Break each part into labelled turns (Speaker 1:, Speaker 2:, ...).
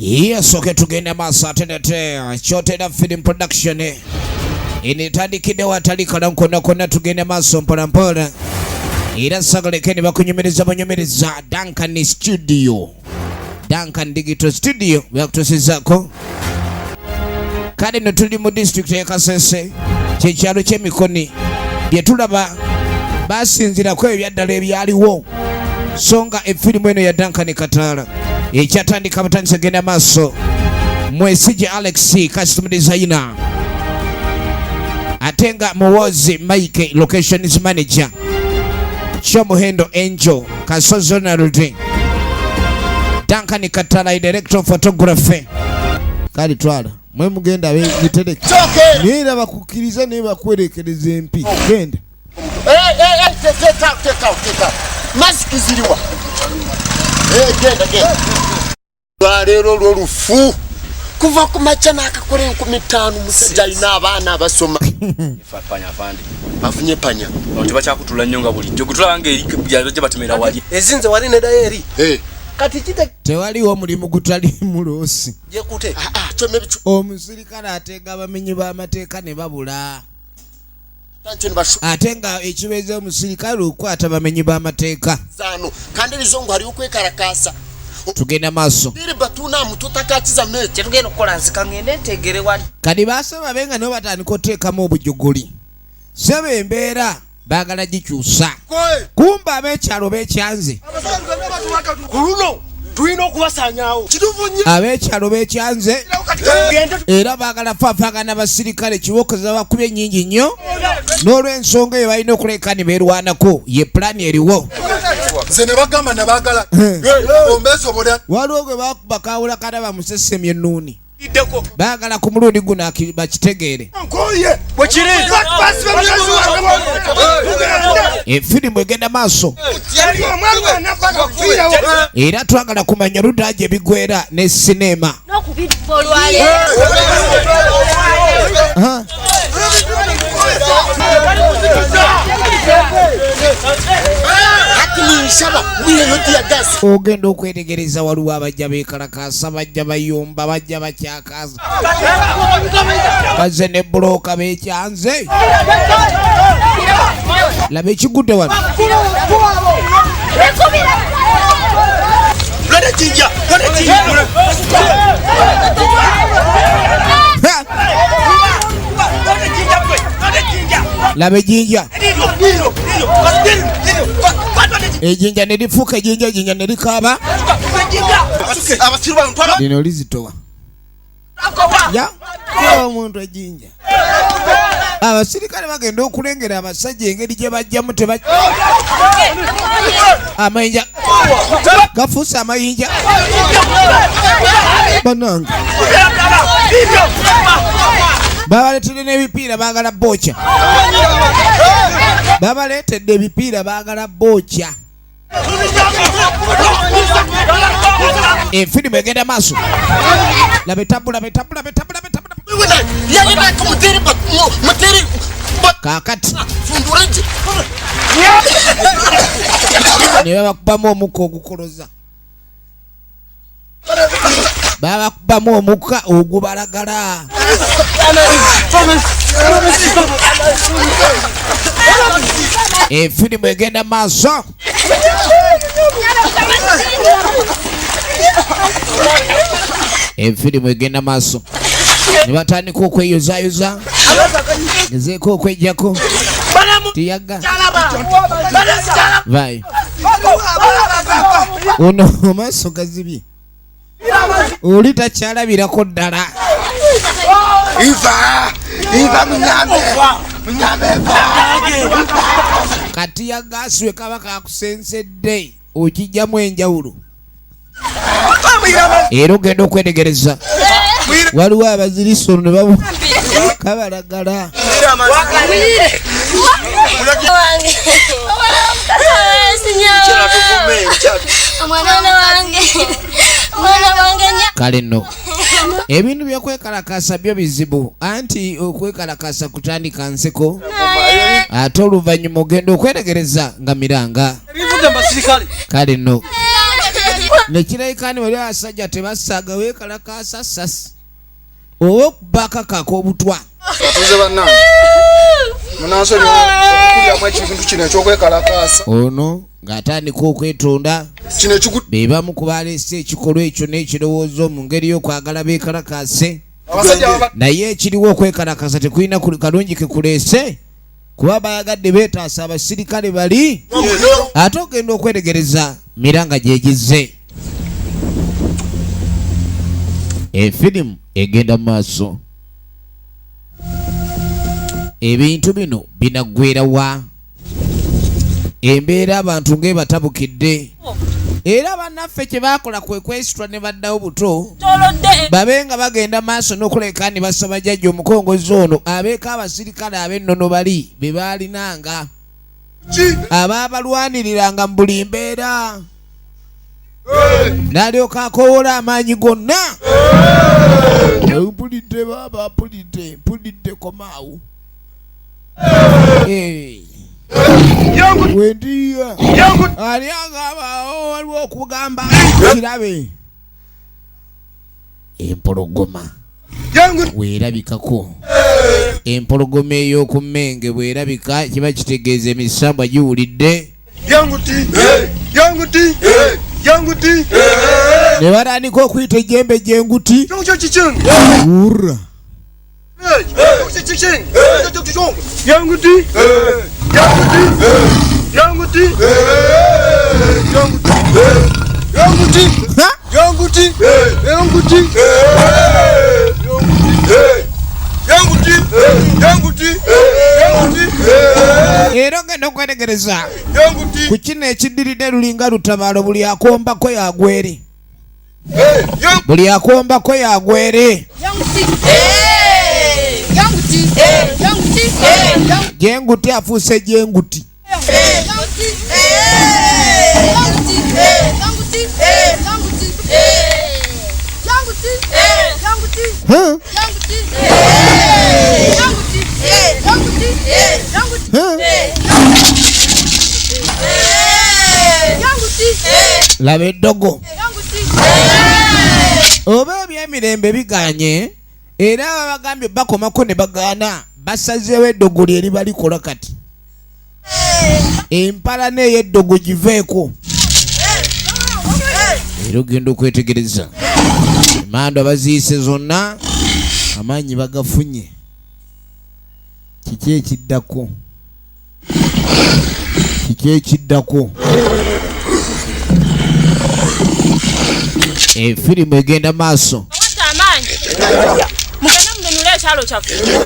Speaker 1: Yes, okay, tugenda maaso ate nate Kyotera Film Production eno etandikidde watali kala konna, tugenda maaso mpola mpola, era sagaleke ne bakunyumiriza bunyumiriza. Duncan Studio, Duncan Digital Studio byakutusizaako. Kale no tuli mu disitulikiti y'e Kasese, kyekyalo ky'Emikoni. Bye tulaba basinzirako ebyo byaddala ebyaliwo, so nga efirimu eno ya Duncan Kataala ekyatandika butandise genda maaso. Mwesige Alex costume designer, ate nga Muwozi Mike locations manager, Kyomuhendo Angel Kasozi Ronald, Duncan Katala director of photography.
Speaker 2: Kale twala mwe mugenda bitereke, naye era bakukkiriza, naye bakwerekereza empi. Genda.
Speaker 3: Masiki ziriwa? Genda, genda. Lwaleero lwolufu kuva ku makya n'akakola 5000. Musajja alina abaana abasoma.
Speaker 4: Panya afande.
Speaker 3: Afunye panya.
Speaker 4: Tebakyakutula nnyo nga bulijjo gutulaba nga eri bajja batemera wali.
Speaker 5: Ezinze wali nedayo eri. Kati kite.
Speaker 2: Tewaliwo mulimu gutali muloosi.
Speaker 5: Jekute.
Speaker 3: Ah, ah, kyonna ebicu.
Speaker 2: Omusirikale ateega abamenyi b'amateeka ne babula, ate nga ekibeeza omusirikale okwata bamenyi b'amateeka.
Speaker 3: Zano kandi ebizongo hariyo okwekarakaasa.
Speaker 1: Tugenda maaso.
Speaker 3: Iri batuna mututakakiza meeki.
Speaker 6: Kyetugenda okukola, nzika ngende ntegere wali.
Speaker 1: Kati basaba be nga nabo batandika oteekamu obujuguli, saba embeera baagala gikyusa, kumba ab'ekyalo bekyanze.
Speaker 5: Ku luno tulina okubasanyawo.
Speaker 3: Kituufu nnyo.
Speaker 1: Ab'ekyalo bekyanze era baagala faafaagana basirikale kibokoza bakubye ennyingi nnyo, n'olw'ensonga eyo balina okuleka ne beerwanako, ye pulaani eriwo.
Speaker 3: Nze ne bagamba nabagala ombesobola.
Speaker 1: Waliwo gwe bakuba kawula kana bamusesemye ennuuni, baagala ku mulundi guno bakitegeere.
Speaker 5: Bwekiri.
Speaker 1: Efirimu egenda maaso era twagala kumanya oludda gye bigwera ne sinema.
Speaker 7: N'okubidduka olwaleero.
Speaker 1: Aha.
Speaker 3: Hati ninshaba mwiheyo tiyagasi.
Speaker 1: Ogenda okwetegereza waliwo abajja beekalakaasa, bajja bayomba, bajja bakyakaasa, bazze ne bulooka bekyanze. Laba ekigudde wano.
Speaker 5: Lwete jinja, lwete jinja.
Speaker 1: Ha!
Speaker 5: Lwete jinja gwe, lwete jinja.
Speaker 1: Laba ejjinja.
Speaker 5: Liryo, liryo, liryo. Liryo, liryo. Kwata ne
Speaker 1: Ejjinja ne lifuuka ejjinja, ejjinja ne likaaba.
Speaker 5: Jinja.
Speaker 3: Abasiru bano ntwala.
Speaker 1: Lino lizitowa ya omuntu ejjinja. Abasirikale bagenda okulengera abasajja engeri gye bajjamu teba amayinja gafuuse amayinja. Banange, babaleetedde n'ebipiira, baagala bookya. Babaleetedde ebipiira, baagala bookya. Efirimu egenda maaso. Laba etabu, laba etabu, laba etabu, laba etabu, laba.
Speaker 3: Yayinako mutere mutere.
Speaker 1: Kaakati
Speaker 3: Fundureje.
Speaker 1: ne babakubamu omukka ogukoloza, babakubamu omukka ogubalagala. Efirimu egenda maaso. Efirimu egenda maaso ne batandika okweyozaayoza, gezeeko okwejjako tiyaga vayo. Ono amaaso gazibye, oli takyalabirako ddala.
Speaker 3: Iva, iva, munyambe, munyambe, iva.
Speaker 1: Kati yagaasi we kaba kakusensedde okijjamu enjawulo, era ogenda okwetegereza waliwo abaziriso ne babu kabalagala.
Speaker 7: Wange omwana wange, omwana wange nya.
Speaker 1: Kale nno ebintu byokwekalakasa byo bizibu, anti okwekalakasa kutandika nseko, ate oluvannyuma ogenda okwetegereza nga miranga.
Speaker 5: Bivuga mbasirikale.
Speaker 1: Kale nno. Nekirabika ni bali abasajja tebasaaga weekalakaasa sasi oba okuba akaka ak'obutwa.
Speaker 8: Batuuze bannange, munansonyiwa okulyamu ekintu kino ekyokwekalakaasa.
Speaker 1: Ono ng'atandika okwetonda.
Speaker 8: Kino ekigu
Speaker 1: Be bamu ku baleese ekikolwa ekyo n'ekirowoozo mu ngeri y'okwagala beekalakaase.
Speaker 8: Abasajja baba
Speaker 1: Naye ekiriwo okwekalakaasa tekulina kalungi ke kuleese kuba bayagadde beetaasa abasirikale bali ate ogenda okwetegereza miranga gyegizze. Efirimu egenda mu maaso. Ebintu bino binaggwera wa? Embeera abantu ng'ebatabukidde. Era bannaffe kye baakola kwe kwesitula ne baddawo buto babe nga bagenda maaso n'okuleka ne basaba jjajja omukongozi ono abeeko abasirikale ab'ennono bali be baalinanga abaabalwaniriranga mu buli mbeera n'alyoka akowoola amaanyi gonna. Mpulidde baaba, mpulidde, mpulidde, komaawo. Wendiya ali agamba waliwo okugamba kirabe empologoma bw'erabikako. Empologoma ey'oku mmenge bw'erabika kiba kitegeeza emisambwa giwulidde. Ne batandika okuyita ejjembe gyenguti. Wurra. Ha? Era ogenda okwetegereza ku kino ekiddiridde lulinga lutabaalo buli akombako yagweri. Buli akombako yagweri. Jenguti afuuse jenguti. Huh? Huh? Laba eddogo oba ebyemirembe biganye era babagambye bakomako ne bagaana basazeewo eddogo lye liba likola kati empalana ey'eddogo giveeko. Era ogenda okwetegereza emandwa baziise zonna amaanyi bagafunye. Kiki ekiddako? Kiki ekiddako? Efirimu egenda maaso.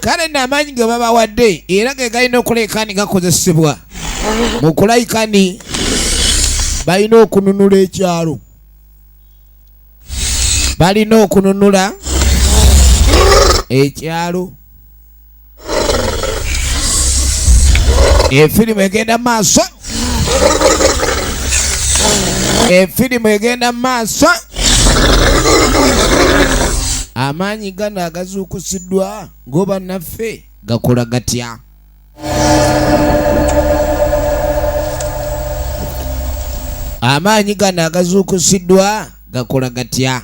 Speaker 1: Kale nno amaanyi ge babawadde era ge galina okuleka ni gakozesebwa mu kulayika ni balina okununula ekyalo. Balina okununula ekyalo. Efirimu egenda maaso. Efirimu egenda maaso. Amaanyi gano agazuukusiddwa ng'oba naffe gakola gatya? Amaanyi gano agazuukusiddwa gakola gatya?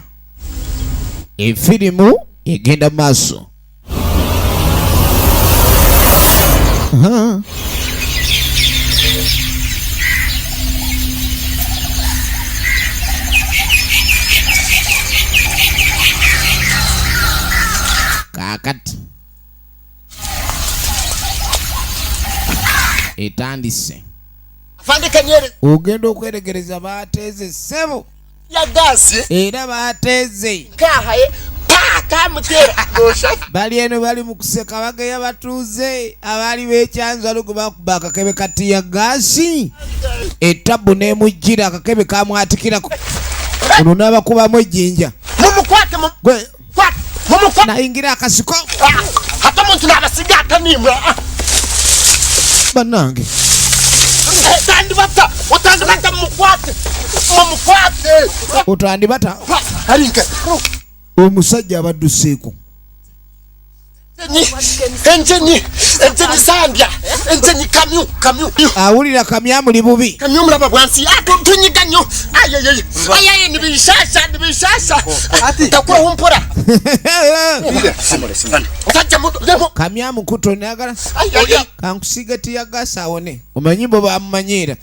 Speaker 1: Efirimu egenda maaso. Kaakati etandise. Ogenda okweregereza bateeze ssebo. Era bateeze. Bali eno bali mu kuseka bageya batuuze abaali b'ekyanzalo gwe bakuba akakebe ka tiya gaasi ettabu n'emujjira akakebe kamwatikirako ono n'abakubamu ejjinja. Gwe nayingira akasiko.
Speaker 3: Ate omuntu n'abasiga atanimwa.
Speaker 2: Bannange.
Speaker 3: Otandibata, otandibata mumukwate. Mumukwate.
Speaker 1: Otandibata.
Speaker 3: Alinka.
Speaker 2: Omusajja abadduseeko.
Speaker 3: Enjenyi enjenyi zambya enjenyi kamyu kamyu
Speaker 1: awulira kamyu amuli bubi
Speaker 3: kamyu mulaba bwansi tunyiga nnyo ayayaya ayaye nibishasha nibishasha takuraho mpora
Speaker 1: kamyu amukuto nagala kankusiga tiyagasa awone omanyi bo bamumanyiira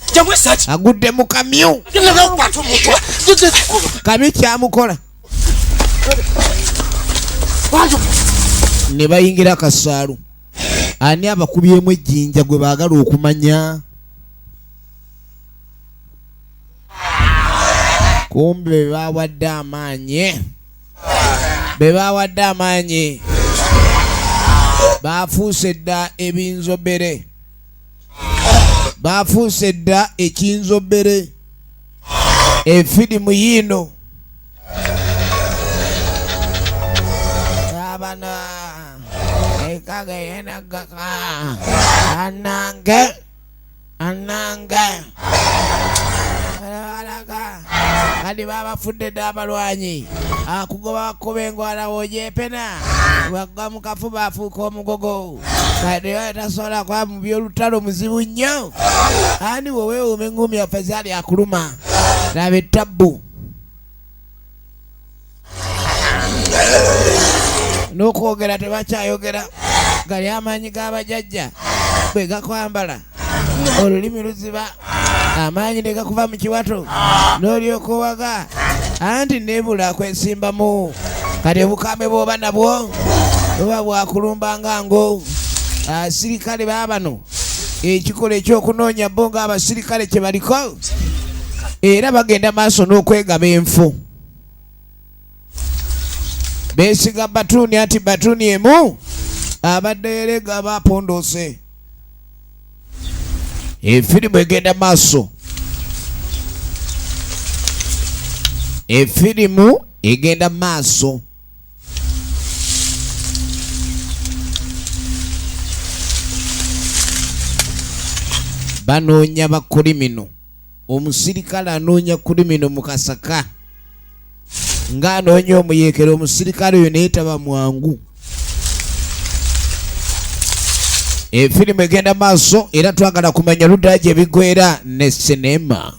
Speaker 1: agudde mu kamyu kamyu kyamukola ne bayingira akasaalu. Ani abakubyemu ejjinja gwe baagala okumanya? Kumbe be bawadde amaanyi, be bawadde amaanyi bafuuse dda ebinzobere, bafuuse dda ekinzobere. Efirimu yiino abana ekagayena gaka anange anange alaga kadi babafudde dda abalwanyi akugoba bakuba engwala wogyepena bagwa mu kafu bafuuka omugogo kadi tasobola kuba mu byolutalo muzibu nnyo ani woweewuuma eŋŋumi afazaali akuluma laba ettabbu n'okwogera tebakyayogera gali amaanyi g'abajajja bwe gakwambala olulimi luziba amaanyi ne gakuva mu kiwato n'olyoka owaga anti neebula kwesimbamu kati obukambe bw'oba nabwo buba bwakulumba nga ngo. Asirikale baabano ekikola ekyokunoonya bo ng'abasirikale kye baliko era bagenda maaso n'okwegaba enfu. Beesiga batuuni anti batuuni emu abadde yerega aba apondoose. Efirimu egenda maaso, efirimu egenda maaso. Banoonya bakulimino. Omusirikale anoonya kulimino mu kasaka ng'anoonya omuyeekera. Omusirikale oyo naye taba mwangu. Efirimu egenda maaso era twagala kumanya ludda gye bigwera ne sinema.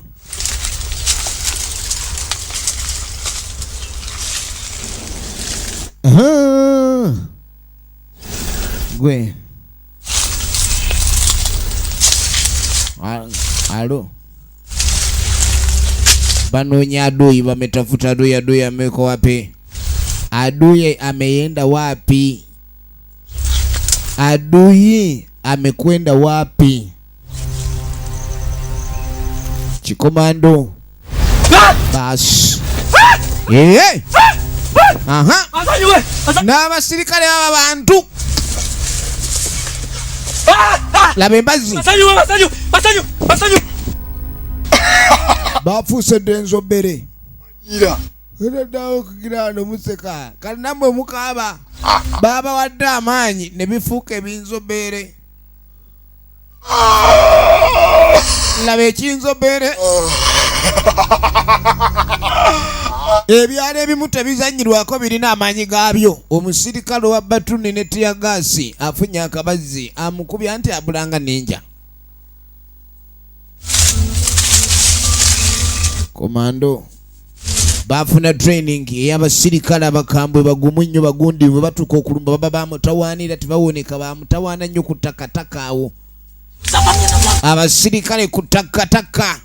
Speaker 1: Gwe alo banoonya adui, wametafuta adui. Adui ameko wapi? Adui ameenda wapi? Adui amekwenda wapi? Chikomando bas aha n'abasirikale baba bantu laba embazzi bafuuse dda enzobere era ddawo okugira wano museka kati nammwe mukaaba babawadde amaanyi ne bifuuka ebinzobere. Laba ekinzobere. Ebyalo ebimu tebizannyirwako birina amaanyi gaabyo. Omusirikale wa batuni ne tiyagaasi afunye akabazzi amukubya nti abulanga ninja. Komando bafuna training ey'abasirikale abakambwe bagumu nnyo bagundi bwe batuuka okulumba baba bamutawaanira tebawoneka bamutawaana nnyo ku ttakataka awo abasirikale ku ttakataka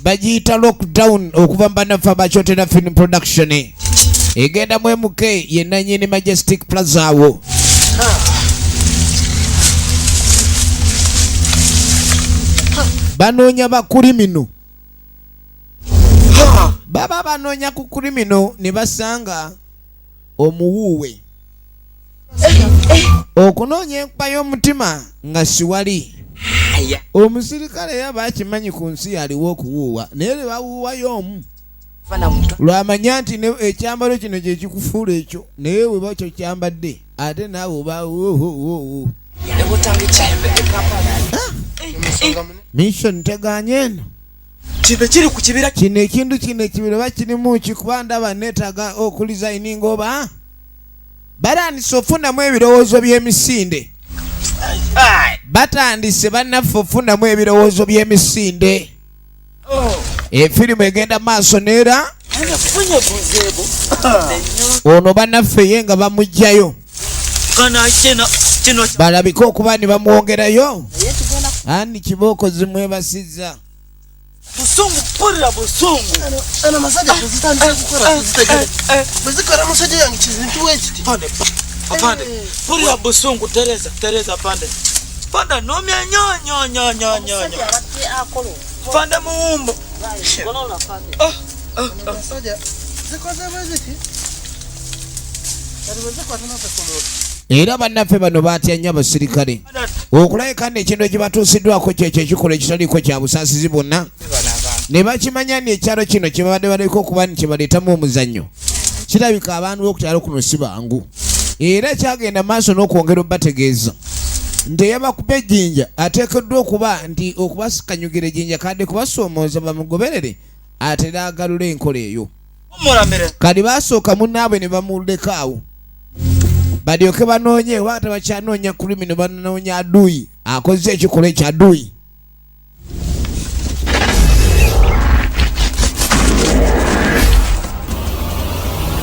Speaker 1: bagiyita lockdown okuva mu bannaffe abakyotera film production egenda mu MK yenanyini Majestic Plaza awo. Banoonya bakulimino baba banoonya ku kulimino ne basanga omuwuuwe okunoonya enkuba y'omutima nga siwali. Omusirikale yaba akimanyi ku nsi yaliwo okuwuuwa naye lwe bawuuwayo omu lwamanya nti ekyambalo kino kye kikufuula ekyo naye bwe bakyo kyambadde ate naawe oba wo mission teganye eno.
Speaker 5: Kibe kiri ku kibira.
Speaker 1: Kino ekintu kino ekibira oba kirimu ki kuba ndaba neetaaga okulizayininga oba Batandise ofunamu ebirowoozo by'emisinde. Batandise bannaffe ofunamu ebirowoozo by'emisinde. Efirimu egenda maaso neera ono bannaffe ye nga bamugjayo balabike okuba ne bamwongerayo ani kibooko zimwebasizza.
Speaker 5: Busungu pulira busungu.
Speaker 3: Ano masajja tezitandise kukola tuzitegere. Bwe zikola musajja yange kizintu bwe kiti.
Speaker 5: Pande. Afande. Pulira busungu Tereza, Tereza afande. Fanda nomya nyo nyo nyo nyo nyo nyo. Fanda muwumbo.
Speaker 3: Masajja zikoze bwe ziti. Kati bwe zikwata n'otasobola.
Speaker 1: Era bannaffe bano baatya nnyo abasirikale okulabika nti ekintu ekibatuusiddwako kyekyo ekikolwa ekitaliiko kya busaasizi bwonna ne bakimanya nti ekyalo kino kye babadde balabika okuba nti kyebaleetamu omuzannyo kirabika abantu b'oku kyalo kuno si bangu. Era kyagenda maaso n'okwongera obbategeeza nti eyabakuba ejjinja ateekeddwa okuba nti okubasikanyugira ejjinja kadde kubasoomooza bamugoberere atera agalula enkola eyo.
Speaker 5: Muramire.
Speaker 1: Kati basooka munnaabwe ne bamuleka awo balyoke banoonye oba tebakyanoonya criminal, banoonya aduyi akoze ekikolwa ekyo aduyi.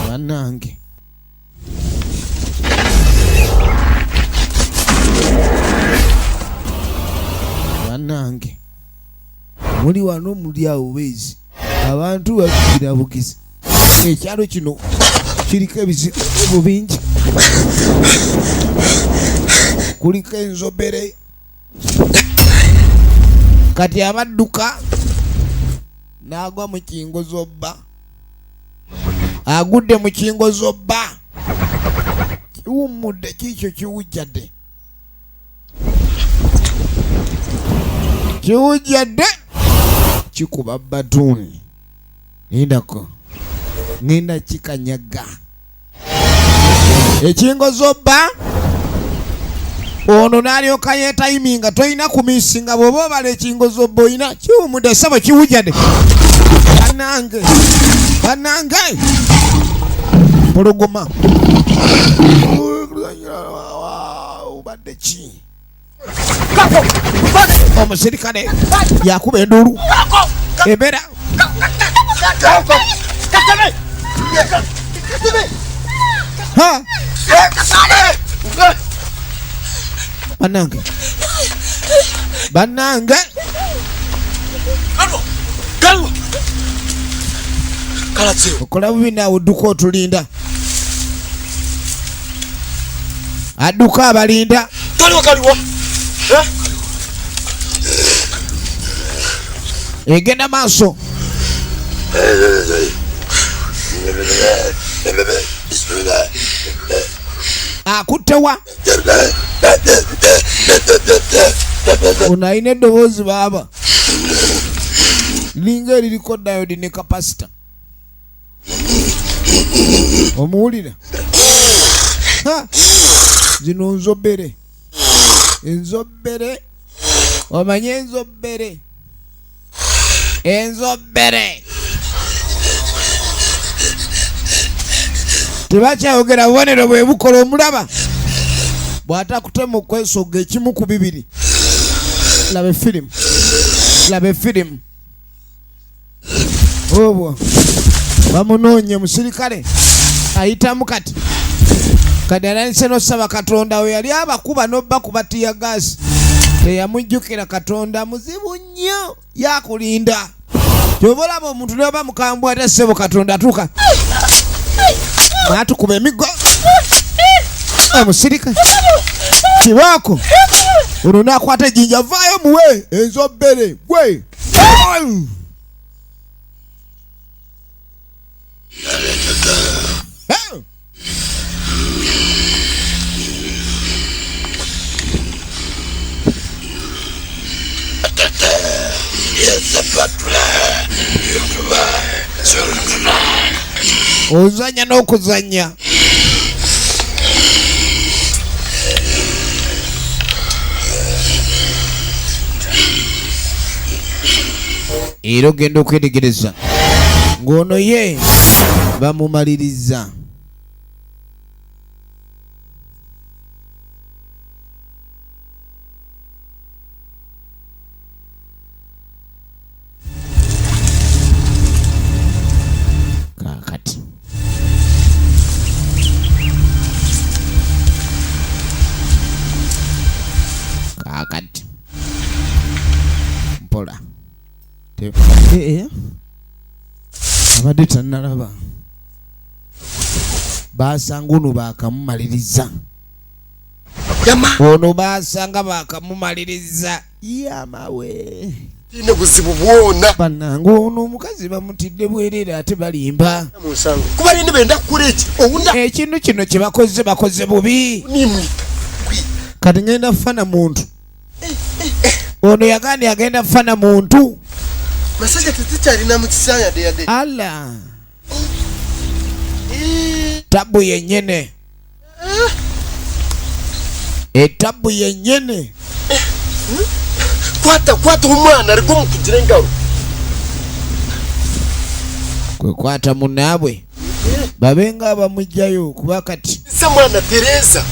Speaker 1: Bannange, bannange, muli wano muli awo beezi abantu babigira bugizi. Ekyalo kino kiriko ebizibu bingi, kuliko enzobere. Kati abadduka n'agwa mu kingo zobba, agudde mu kingo zobba, kiwummudde kiikyo kiwujjadde, kiwujjadde kikuba batuuni. Lindako, ŋŋenda kikanyaga ekingo zobba. Ono n'alyoka yeetayiminga. Tolina kumisinga bw'oba obala ekingo zobba olina kiwumudde sabo kiwujjadde. Bannange, bannange, mpologoma obadde ki? Omusirikale yakuba enduulu embeera. Ha! Bannange, bannange!
Speaker 5: Galwa. Kalatsi.
Speaker 1: Okola bubi naawe. Odduka otulinda, adduka abalinda.
Speaker 5: Kaliwa kaliwa. Eh?
Speaker 1: Egenda maaso. Akuttewa ono alina eddoboozi baaba linga eririko diode ne capacitor. Omuwulira? Ha! Zino nzobere, enzobere, omanye enzobere, enzobere tebakyayogera. Bubonero bwe bukola omulaba bw'atakutema okwesoga ekimu ku bibiri. Laba efirimu, laba efirimu. Obwo bamunoonye musirikale ayitamu kati kati alandise n'osaba Katonda we yali abakuba n'obbakuba tear gas teyamujjukira. Katonda muzibu nnyo, yakulinda. Kyova olaba omuntu neba mukambwe ate ssebo Katonda atuuka n'atukuba emiggo. Omusirikale kibaako ono n'akwata ejjinja, vaayo muwe enzobbere gwe. Hey! Ozanya n'okuzanya era ogenda okwetegereza ng'ono ye bamumaliriza.
Speaker 2: Eh, abadde tannalaba basanga ono bakamumaliriza ono basanga bakamumaliriza yamawe
Speaker 3: ine buzibu bwona
Speaker 2: banange ono omukazi bamutidde bwerere ate balimba
Speaker 3: kuba rero benda kukora eki owunda
Speaker 1: ekintu kino kyebakoze bakoze bubi kati ngenda fana muntu ono yagambye agenda fana muntu
Speaker 3: masajja tetukyalina mukisa yadde yadde
Speaker 1: ala tabu yennyene etabu yennyene
Speaker 3: kwata kwata omwana aliko mukugira engalo
Speaker 1: kwekwata munaabwe babe nga abamugjayo kuba kati
Speaker 3: se mwana tereza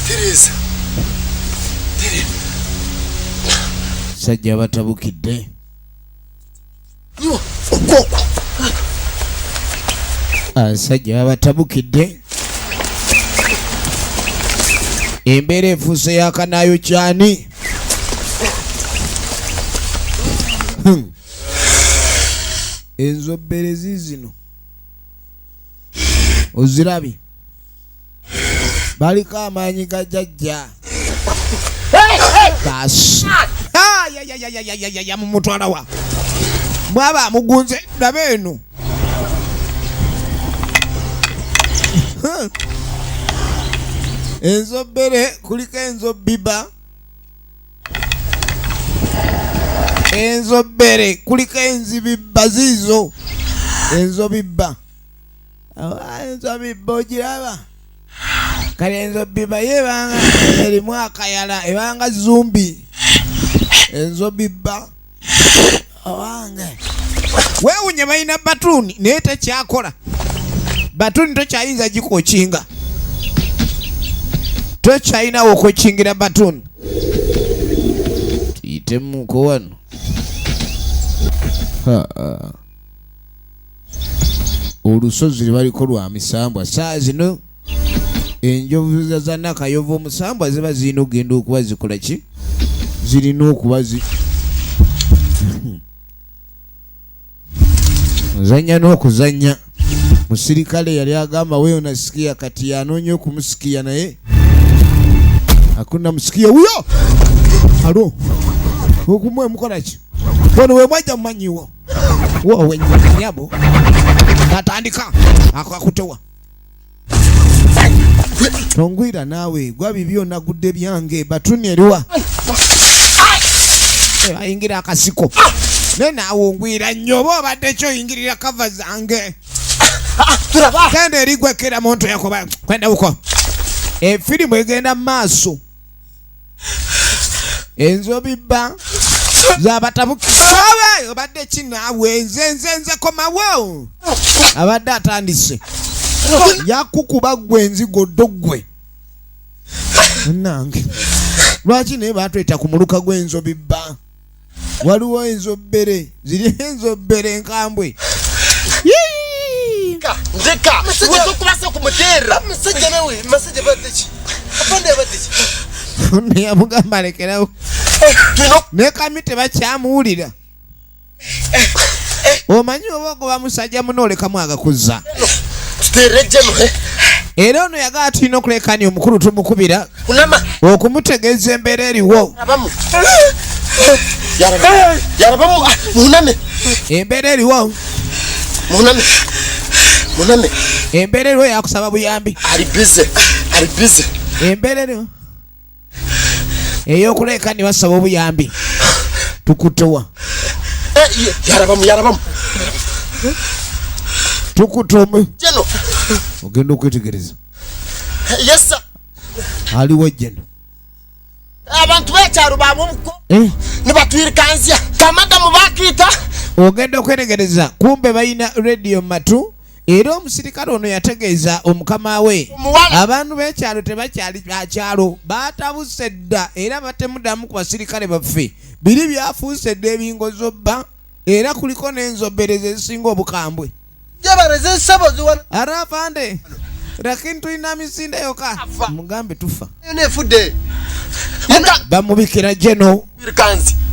Speaker 3: tereza
Speaker 1: sajja batabukidde
Speaker 3: okwoku
Speaker 1: abasajja babatabukidde embeera efuuse yakanaayo kyani Enzoberezi zino ozirabye baliko amaanyi ga jajja basi mumutwalawa mwaba amugunze laba eno enzobere kuliko enzobiba enzobere kuliko enzibibba ziizo enzobibba enzobibba ogiraba kale enzobibba ye ebanga erimu akayala ebanga zumbi enzobibba owange wewunye balina batuuni naye tekyakola batuuni tokyayinza gikokinga tokyalinawo okwekingira batuuni tuyitemuko wano olusozi lwebaliko lwa misambwa saa zino enjovu za nakayovu omusambwa ziba zirina okugenda okuba zikola ki zirina okuba zi nzanya n'okuzanya musirikale yali agamba wewe unasikia kati yanoonya okumusikia naye hakuna musikia huyo alo okumwe mukola ki ono we mwajja mumanyiwo wowe nyabo natandika akakutewa tongwira naawe gwa bibyo nagudde byange batuni eriwa ayingira akasiko naye naawe ongwira nnyo oba obadde ki oyingirira kava zange genda erigwekera muntu yakoba kwenda huko efirimu egenda mu maaso enzobibba zabatabukisawe obadde ki naawe nze nze nze komawo abadde atandise yakukuba ggwe enzigo ddo ggwe nange lwaki naye batweta ku muluka gw'enzobibba waliwo enzobbere ziri enzobbere enkambwe
Speaker 3: ndeka wetokubasa kumuteera
Speaker 9: musajja nawe masajja badde ki afande abadde ki
Speaker 1: yamugamba alekerawo ne kami tebakyamuwulira omanyi oba ogoba musajja muno olekamu agakuzza era ono yagala tulina okulekani omukulu tumukubira okumutegeeza embeera eriwo embeera eriwo embeera eriwo yakusaba buyambi embeera eriwo ey'okulekani basaba obuyambi tukutewa tukutume ogenda okwetegereza aliwo jeno
Speaker 3: abantu bekyalo babuko nibatwirikanzya kamadamu bakita
Speaker 1: ogenda okwetegereza kumbe balina radio matu era omusirikale ono yategeeza omukama we abantu b'ekyalo tebakyali bakyalo batabuse dda era batemuddamu ku basirikale baffe biri byafuuse dda ebingozobba era kuliko n'enzoberezi ezisinga obukambwe ara afande lakini tulina misinde yoka mugambe tufa bamubikira jeno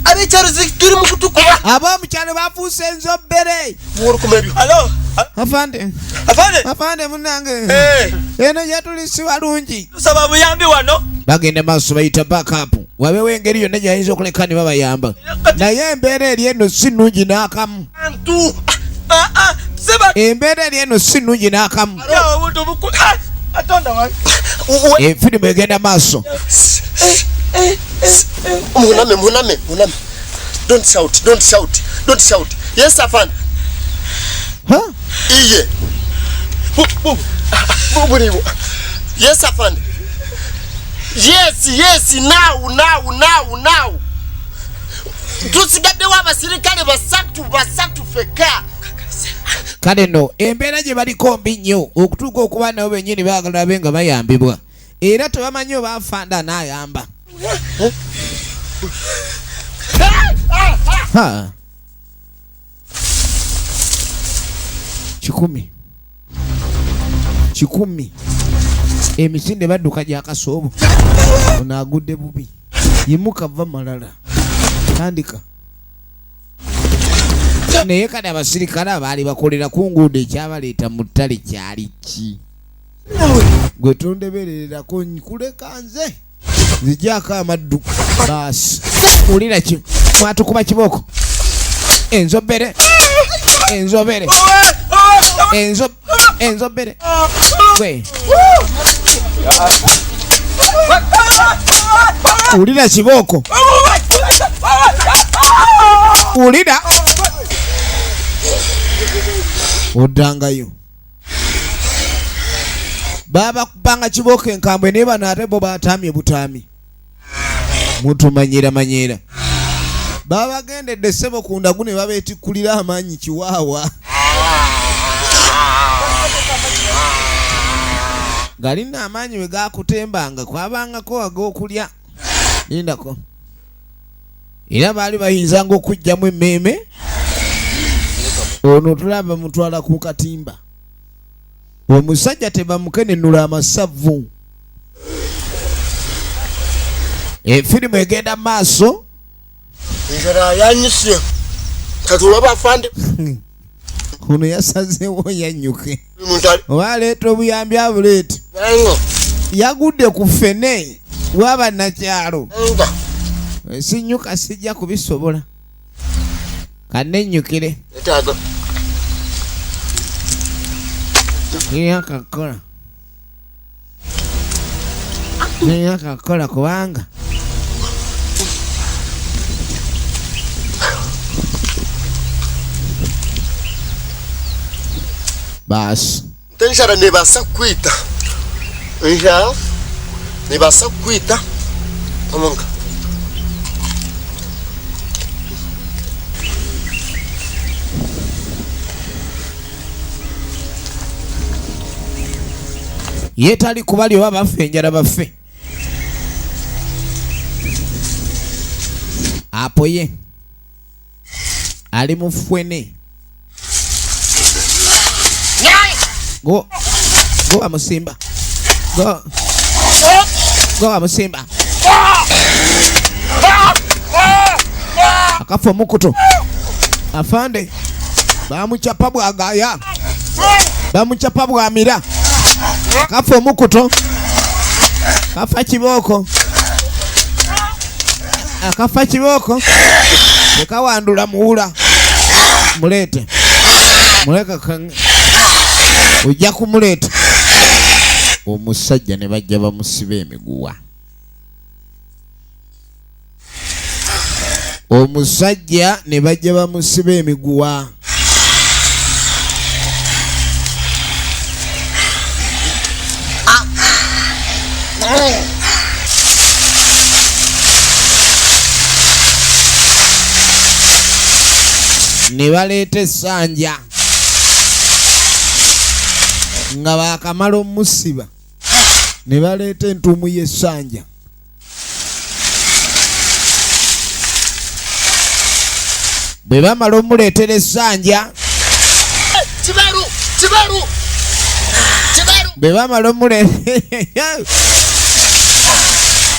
Speaker 9: Ab'ekyalo tuli mu kutukuba.
Speaker 2: Ab'omukyalo bafuuse enzobbere.
Speaker 5: Alo.
Speaker 2: Afande.
Speaker 5: Afande.
Speaker 2: Afande munnange.
Speaker 5: Eh.
Speaker 2: Eno gye tuli si walungi.
Speaker 5: Tusaba buyambi wano.
Speaker 1: Bagenda maaso bayita backup wabeewo engeri yonna gyayinza okuleka ne babayamba naye embeera eri eno si nnungi n'akamu.
Speaker 5: Ah, ah, seba.
Speaker 1: Embeera eri eno si nnungi n'akamu.
Speaker 5: Ya, obuntu buku- Ah, Katonda wange.
Speaker 1: Efirimu egenda maaso.
Speaker 3: Muname, muname, muname. Don't shout, don't shout, don't shout. Yes, afande.
Speaker 2: Huh?
Speaker 3: Iye. Bu, bu, bu, buliwo. Yes, afande. Yes, yes, now, now, now, now. Tusigaddewo abasirikale basatu basatu fekka.
Speaker 1: Kale nno embeera gye baliko mbi nnyo okutuuka okuba nabo bennyini baagala babe nga bayambibwa era tebamanyi oba afande anaayamba. Ha. 1,000 1,000 emisinde badduka gyakasoobo.
Speaker 2: Ono agudde bubi. Yimuka va malala. Tandika.
Speaker 1: Naye kati abasirikale abaali bakolera ku nguudo ekyabaleeta mu ttale kyali ki?
Speaker 2: Gwe tondeberererako nkuleka nze. Nzigyako amaddu.
Speaker 1: Baasi. Wulira ki? Mwatukuba kibooko. Enzobere. Enzobere. Enzobere. Gwe. Wulira kibooko. Wulira.
Speaker 2: Oddangayo. Baabakubanga kibooko enkambwe naye bano ate bo baatamye butaami.
Speaker 1: Mutumanyira manyira.
Speaker 2: Baabagendedde ssebo ku ndagu ne babeetikkulira amaanyi kiwaawa.
Speaker 1: Galina amaanyi we gaakutembanga kwabangako ag'okulya. Lindako. Era baali bayinzanga okuggyamu emmeeme.
Speaker 2: Ono tulaba mutwala ku katimba. Omusajja tebamukenenula amasavu.
Speaker 1: Efirimu egenda maaso.
Speaker 3: Enjala yanyise. Kati olaba afande.
Speaker 2: Ono yasazeewo yannyuke. Oba aleeta obuyambi abuleete. Yagudde ku ffene waba nakyalo. Sinyuka sijja kubisobola. Kanennyukire. Akakola. Akakola kubanga. Baasi.
Speaker 3: Enjala nebaasa kukwita. Enjala nebaasa kukwita. Omunka.
Speaker 1: Ye tali kubali oba baffe enjala baffe. Apo ye ali mu ffwene. Go go amusimba. Go go amusimba. Akafa omukutu. Afande bamuchapa bwagaya. Bamuchapa bwamira. Kafa omukuto. Kafa kibooko. Akafa kibooko. Tekawandula muwula. Muleete. Muleka ojja kumuleeta. Omusajja ne bajja bamusiba emiguwa. Omusajja ne bajja bamusiba emiguwa. Ne baleeta essanja nga baakamala omusiba
Speaker 2: ne baleeta entuumu y'essanja.
Speaker 1: Bwe bamala omuleetera essanja,
Speaker 3: Kibaru, kibaru, kibaru.
Speaker 1: Bwe bamala omuleetera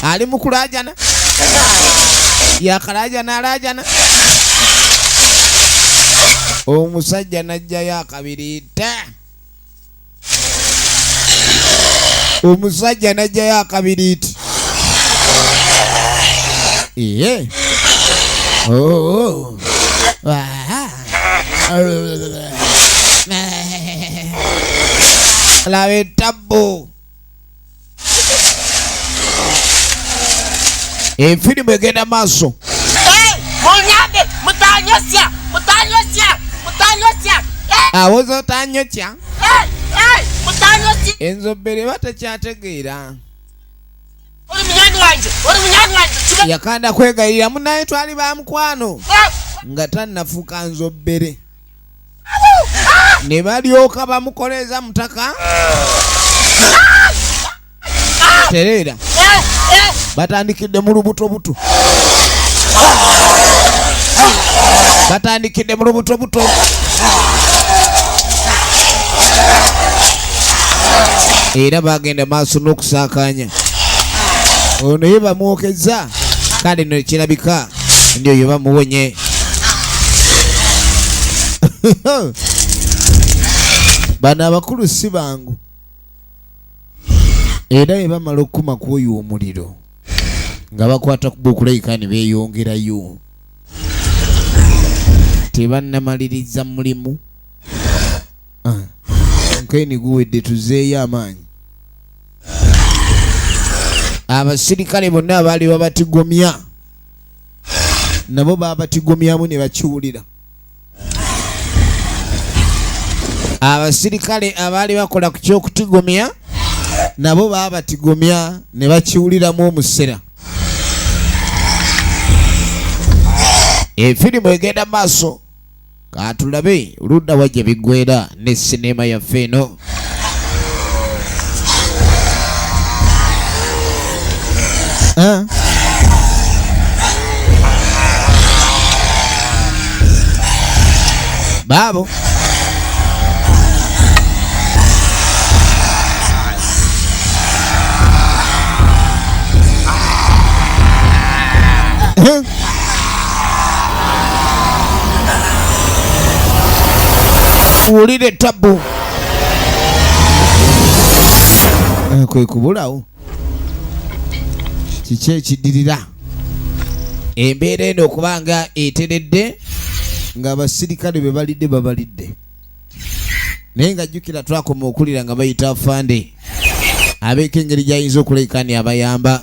Speaker 1: ali mu kulaajana. Yakalajana alajana, omusajja n'ajjayo akabiriita, omusajja n'ajjayo akabiriiti. Iye. Oh. Ah. Laba etabbu. Efirimu egenda maaso.
Speaker 6: Munyambe, mutanyosya, mutanyosya, mutanyosya.
Speaker 1: Awoza otanyokya.
Speaker 6: Mutanyosya.
Speaker 1: Enzobbere batakyategeera.
Speaker 6: Oli munywani wanje, oli munywani wanje.
Speaker 1: Yakanda kwegayirira munaye twali ba mukwano nga tannafuuka nzobbere. Ne balyoka bamukoleza mutaka. Tereera. Batandikidde mu lubutobuto. Batandikidde mu lubutobuto. Era bagenda maaso n'okusaakaanya. Ono ye bamwokezza, kale nno kirabika ndi oyo bamuwonye.
Speaker 2: Bano abakulu si bangu. Era bwe bamala okukuma ku oyo omuliro nga bakwata ku bukuleyika ne beeyongerayo. Tebannamaliriza mulimu. Nkeeni guwedde, tuzeeyo amaanyi.
Speaker 1: Abasirikale bonna abaali babatigomya
Speaker 2: nabo babatigomyamu ne bakiwulira.
Speaker 1: Abasirikale abaali bakola ku ky'okutigomya
Speaker 2: nabo babatigomya ne bakiwuliramu omusera.
Speaker 1: Efirimu egenda maaso, katulabe oludda wa gye biggweera ne sinema yaffe eno. Baabo wulire tabu.
Speaker 2: Kwe kubulawo. Kiki ekiddirira?
Speaker 1: Embeera eno okubanga eteredde
Speaker 2: ng'abasirikale be balidde babalidde.
Speaker 1: Naye nga jjukira twakoma okulira nga bayita afande abeeko engeri gy'ayinza okulabika ni abayamba.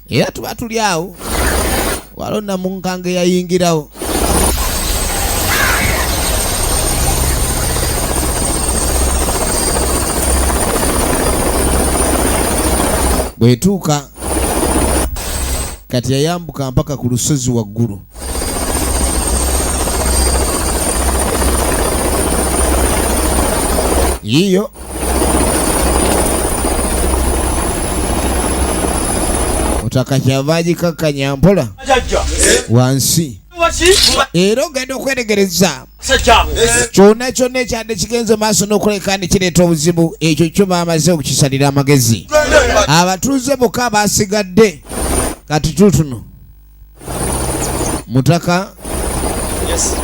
Speaker 1: Era tuba tuli awo waliwo namunkanga eyayingirawo.
Speaker 2: Bw'etuuka kati yayambuka mpaka ku lusozi waggulu. Yiyo
Speaker 1: Mutaka kyava agikakkanya mpola wansi. Era ogenda okweregereza kyonna kyonna ekyadde kigenze maaso n'okuleka ne kireeta obuzibu, ekyo kyo bamaze okukisalira amagezi. Abatuuze bokka basigadde kati tutuno. Mutaka.
Speaker 8: Yes.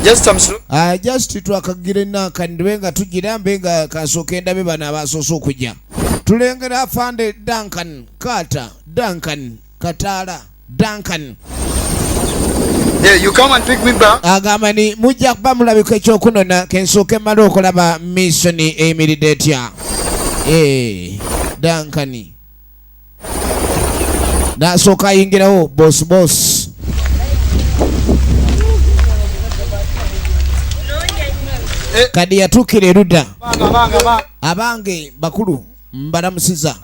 Speaker 8: Just I'm slow.
Speaker 1: Just twakagira ennaaka ndibe nga tugira mbe nga kasooka endabe bano abasoose okujja. Tulengera afande Duncan Carter, Duncan Kataala, Duncan.
Speaker 8: Yeah, you come and pick me back.
Speaker 1: Agamba ni mujja kuba mulabika ekyokunona kensooke mmale okulaba mission eyimiridde etya. Duncan. N'asooka ayingirawo boss boss. Kadi yatuukira erudda. Abange bakulu mbalamusiza.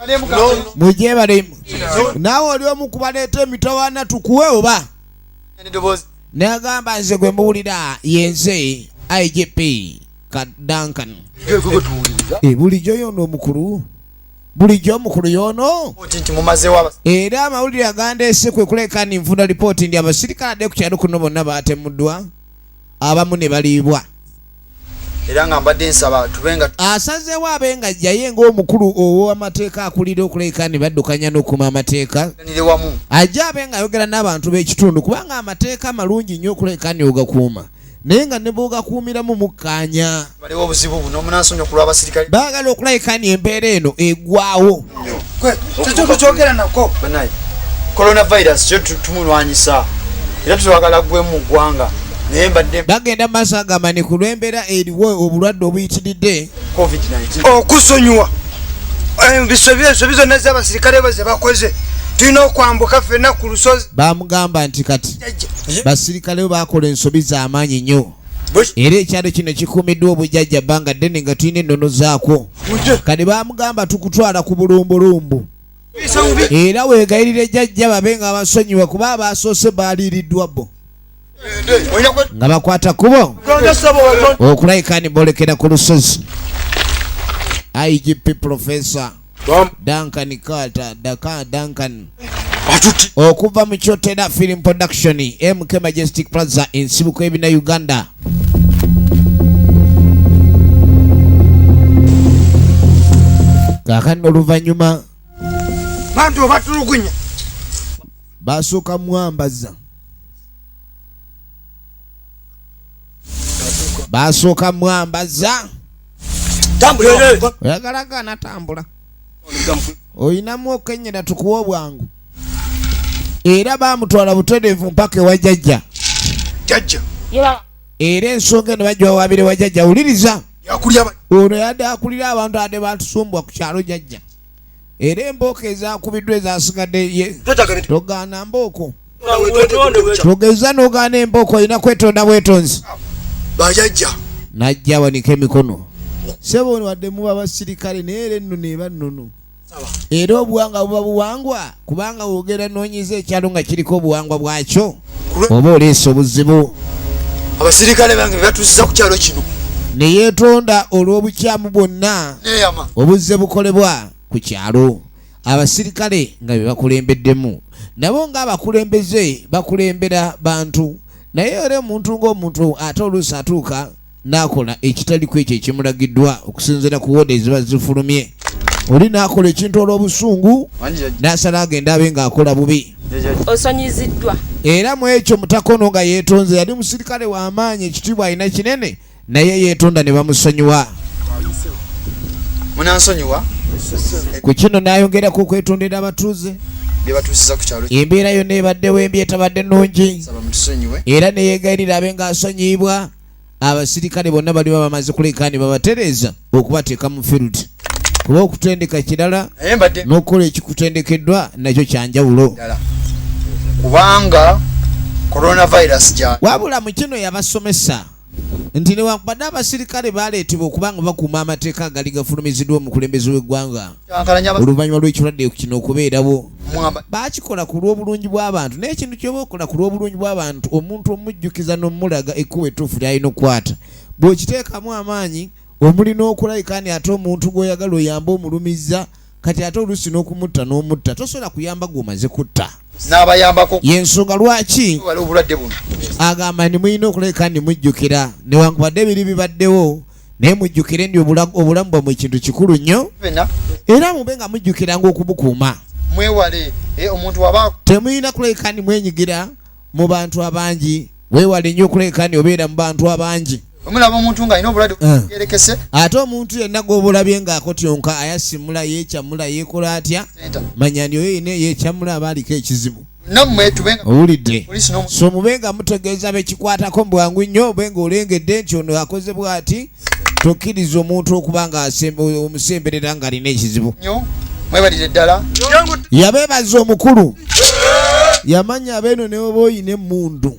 Speaker 1: Mujje bale. Naawe oli omu ku baleeta emitawaana tukuwe oba? N'agamba nze gwe mbuwulira yenze IGP ka Duncan. Bulijjo y'ono omukulu. Bulijjo omukulu y'ono. Era amawulire agandeese kwe kuleka ni nfuna lipooti ndi abasirikale adde ku kyalo kuno bonna baatemuddwa, abamu ne baliibwa.
Speaker 8: Era nga mbadde nsaba tube nga
Speaker 1: Asazeewo abe nga ajjaye ng'omukulu ow'amateeka akulira okulabika ne baddukanya n'okukuuma amateeka.
Speaker 8: Tuganire wamu.
Speaker 1: Ajja abe ng'ayogera n'abantu b'ekitundu, kubanga amateeka malungi nnyo okulabika ni ogakuuma, naye nga ne bw'ogakuumiramu mukkaanya.
Speaker 8: Balewo obuzibu buno munansonyiwa ku lw'abasirikale.
Speaker 1: Baagala okulabika ni embeera eno egwawo.
Speaker 9: Kyo tukyogera nako.
Speaker 8: Banaye coronavirus kyo tumulwanyisa era twagala gwe mu ggwanga, naye mbadde
Speaker 1: Bagenda maaso agamba ni ku lw'embeera eriwo obulwadde obuyitiridde
Speaker 8: COVID-19.
Speaker 9: Okusonyiwa ensobi ensobi zonna z'abasirikale bo ze bakoze, tulina okwambuka ffenna ku lusozi.
Speaker 1: Bamugamba nti kati basirikale bo bakola ensobi z'amaanyi nnyo, era ekyalo kino kikuumiddwa obujjajja bbanga ddene nga tulina ennono zaakwo. Kati bamugamba tukutwala ku bulumbulumbu era weegayirire jjajja babe nga abasonyiwa, kuba abasoose baaliiriddwa bo nga bakwata kubo okulabika ni boolekera ku lusozi. IGP Professor Duncan Carter Daka Duncan okuva mu Kyotera Film Production, MK Majestic Plaza, ensibuko ebina Uganda. Kaakano oluvannyuma
Speaker 9: Bantu obatulugunya.
Speaker 2: Basooka mwambaza,
Speaker 1: basooka mwambaza. Oyagala gaana tambula, oyinamu okenyera tukuwa obwangu. Era bamutwala butereevu mpaka ewa jjajja.
Speaker 9: Jjajja.
Speaker 1: Era ensonga eno bajja wawabire wa jjajja. Wuliriza.
Speaker 9: Yakulya.
Speaker 1: Ono yadde akulira abantu ate batusumbwa ku kyalo jjajja, era embooko ezakubiddwa ezasigadde ye togaana mbooko, togeza n'ogaana embooko, olina kwetonda bwetonzi.
Speaker 9: Bajajja.
Speaker 1: Najja awanika emikono.
Speaker 2: Sebo, wadde muba basirikale, naye era ennono eba nnono,
Speaker 1: era obuwangwa buba buwangwa, kubanga wogera noonyiza ekyalo nga kiriko obuwangwa bwakyo, oba oleesa obuzibu.
Speaker 8: Abasirikale bange bebatuusiza ku kyalo kino.
Speaker 1: Ne yeetonda olw'obukyamu bwonna
Speaker 8: Neyama.
Speaker 1: obuzze bukolebwa ku kyalo, abasirikale nga be bakulembeddemu, nabo ng'abakulembeze bakulembera bantu, naye era omuntu ng'omuntu ate oluusi atuuka n'akola ekitali ku ekyo ekimulagiddwa okusinziira ku order eziba zifulumye, oli n'akola ekintu olw'obusungu n'asala agenda abe ng'akola bubi.
Speaker 7: Osonyiziddwa.
Speaker 1: Era mu ekyo mutakono nga yeetonze, yali musirikale w'amaanyi, ekitiibwa alina kinene, naye yeetonda ne bamusonyiwa.
Speaker 8: Munansonyiwa.
Speaker 1: Ku kino n'ayongerako okwetondera abatuuze
Speaker 8: Byebatuusiza ku kyalo.
Speaker 1: embeera yonna ebaddewo embi etabadde nnungi.
Speaker 8: Saba mutusonyiwe.
Speaker 1: Era neyeegayirira abe ng'asonyiyibwa. Abasirikale bonna baliba bamaze kuleka ne babatereeza okubateeka mu field, kuba okutendeka kirala
Speaker 8: Naye mbadde
Speaker 1: n'okukola ekikutendekeddwa nakyo kyanjawulo.
Speaker 8: Ddala kubanga coronavirus gya
Speaker 1: Wabula mu kino yabasomesa nti newankubadde abasirikale baleetebwa okuba nga bakuuma amateeka agali gafulumiziddwa omukulembeze w'eggwanga
Speaker 8: Kyankalanya
Speaker 1: oluvannyuma lw'ekirwadde kino okubeerawo,
Speaker 8: mwamba.
Speaker 1: Baakikola ku lw'obulungi bw'abantu, naye ekintu kyoba okola ku lw'obulungi bw'abantu, omuntu omujjukiza n'omulaga ekkubo ettuufu ly'alina okukwata, bw'okiteekamu amaanyi omuli n'okulabika ni ate omuntu gw'oyagala oyambe omulumizza, kati ate oluusi n'okumutta n'omutta, tosobola kuyamba gw'omaze kutta.
Speaker 8: N'abayambako.
Speaker 1: Yensonga lwaki
Speaker 8: Wali obulwadde buno.
Speaker 1: agamba nti mulina okulabika nti mujjukira newankubadde biri bibaddewo, naye mujjukire nti obulamu bwammwe kintu kikulu nnyo,
Speaker 8: Fenna
Speaker 1: era mube nga mujjukiranga okubukuuma.
Speaker 8: Mwewale omuntu waba
Speaker 1: Temulina kulabika nti mwenyigira mu bantu abangi. Weewale nnyo okulabika nti obeera mu bantu abangi.
Speaker 8: Omulaba omuntu ng'alina obulwadde yerekese.
Speaker 1: Ate omuntu yenna gw'oba olabye ng'akotyonka, ayasimula, yeekyamula, yeekola atya,
Speaker 8: Center.
Speaker 1: manya nti oyo yenna yeekyamula aba aliko ekizibu.
Speaker 8: Nammwe tube nga
Speaker 1: Owulidde?
Speaker 8: Poliisi n'omu-
Speaker 1: So mube nga mutegeeza bekikwatako mu bwangu nnyo, obe nga olengedde nti ono akoze bw'ati, tokkiriza omuntu okuba nga omusemberera ng'alina ekizibu.
Speaker 8: Nnyo mwebalire ddala.
Speaker 1: Yabeebaza omukulu.
Speaker 2: Yamanya abeeno ne oba oyina emmundu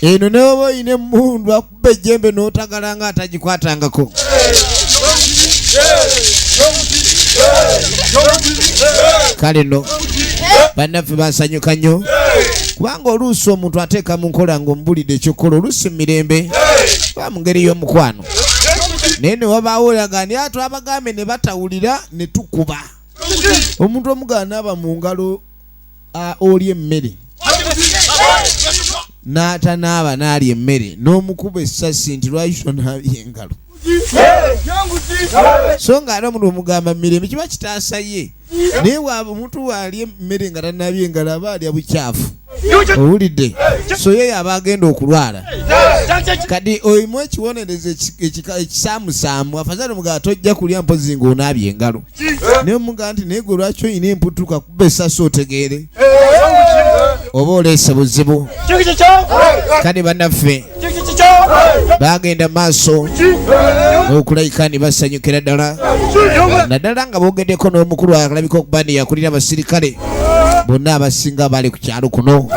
Speaker 2: eno, ne oba oyina emmundu, akuba ejjembe n'otagala nga atagikwatangako. Kale nno bannaffe basanyuka nnyo, kubanga oluusi omuntu ateeka mu nkola ng'omubulidde ekyokukola, oluusi mu mirembe ba mu ngeri y'omukwano, naye ne wabaawo olaga nti ate abagambe ne batawulira ne tukuba Omuntu omugaana aba mu ngalo, oli emmere. N'atanaaba n'alya emmere n'omukuba essasi nti lwaki tonaabye engalo, so nga ate omuntu omugamba mirembe kiba kitaasa ye, naye waaba omuntu waalya emmere nga tanaabye engalo aba alya bukyafu, owulidde? So ye yaba agenda okulwala. Kati oyimu ekiwonerezo ekisaamusaamu, afazali omugamba tojja kulya mpozi ng'onaabye engalo, naye omugamba nti naye gwe lwaki olina emputuka kuba essasi otegeere oba oleese buzibu. Kale bannaffe bagenda maaso okulayika ne basanyukira ddala, naddala nga boogeddeko n'omukulu alabika okuba nti yakulira abasirikale bonna abasinga bali ku kyalo kuno.